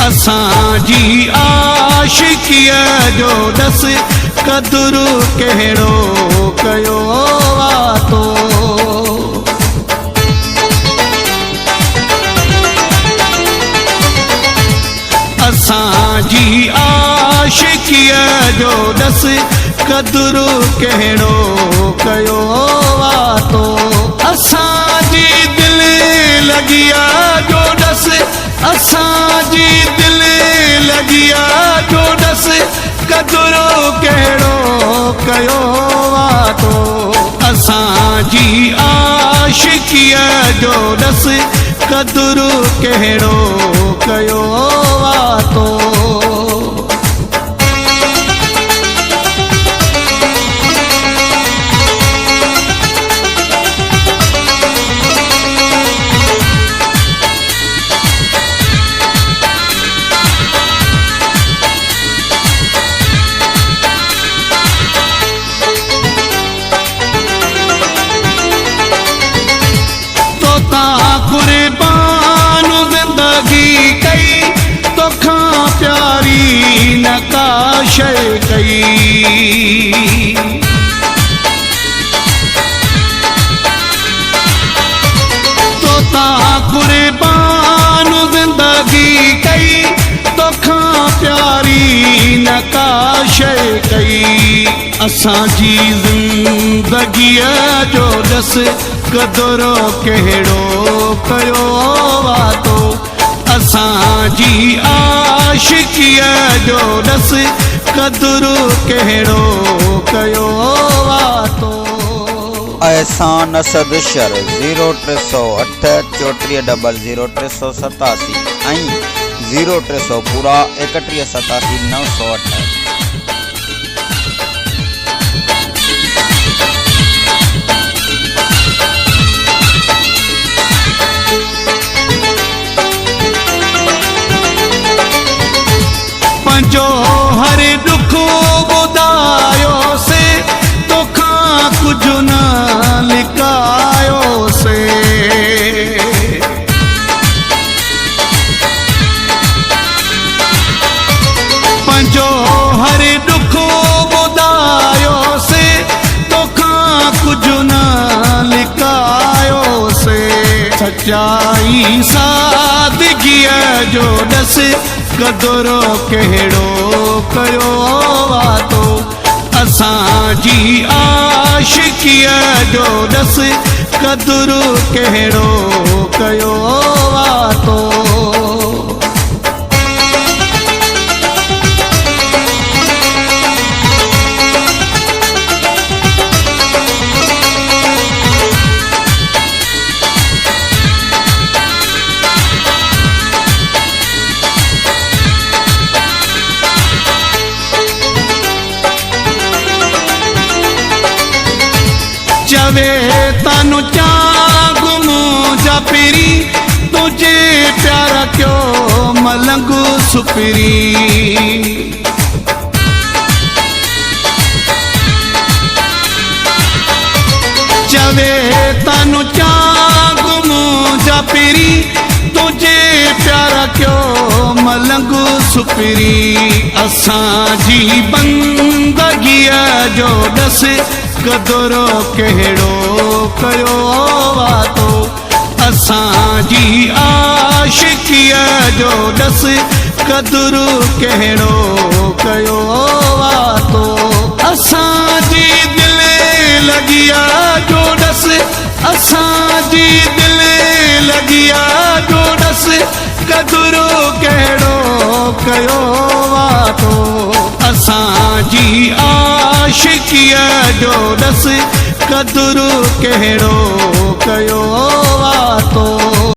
اسان جي عاشقيء جو ڏس قدر ڪهڙو ڪيو آ تو. اسان جي عاشقيء جو ڏس قدر ڪهڙو ڪيو آ تو. اسان جي دل لڳيء جو ڏس اسان جي دل لڳيء جو ڏس قدر ڪهڙو ڪيو آ تو. اسان جي عاشقيء جو ڏس قدر ڪهڙو ڪيو آ تو. توتان قربان زندگي ڪئي، توکان پياري نه ڪا شيء ڪئي. توتان قربان زندگي ڪئي، توکان پياري نه ڪا شيء ڪئي. اسان جي زندگيء جو ڏس قدر ڪهڙو ڪيو آ تو. اسان جي عاشقيء جو ڏس قدر ڪهڙو ڪيو آ تو. احسان اسد شر زيرو ٽي سؤ اٺ چوٽيهه ڊبل زيرو 387 ۽ زيرو 300 پورا 31 87 908. پنهنجو هر ڏک ٻڌايوسي، توکان ڪجهه نه لڪايوسي. پنهنجو هر ڏک ٻڌايوسي، توکان ڪجهه نه لڪايوسي. سچائي سادگيء جو ڏس قدر ڪهڙو ڪيو آ تو. اسان جي عاشقيء جو ڏس قدر ڪهڙو ڪيو آ تو. چوي تانو چانگ منهنجا پرين، تنهنجي پيار ڪيو ملنگ سپرين. چوي تانو چانگ منهنجا پرين، تنهنجي پيار ڪيو ملنگ سپرين. اسان جي بندگيء جو ڏس قدر ڪهڙو ڪيو آ تو. اسان جي عاشقيء جو ڏس قدر ڪهڙو ڪيو آ تو. اسان جي دل لڳيء جو ڏس اسان جي دل لڳيء جو ڏس قدر ڪهڙو ڪيو آ تو. اسان جي عاشقيء جو ڏس قدر ڪهڙو ڪيو آ تو.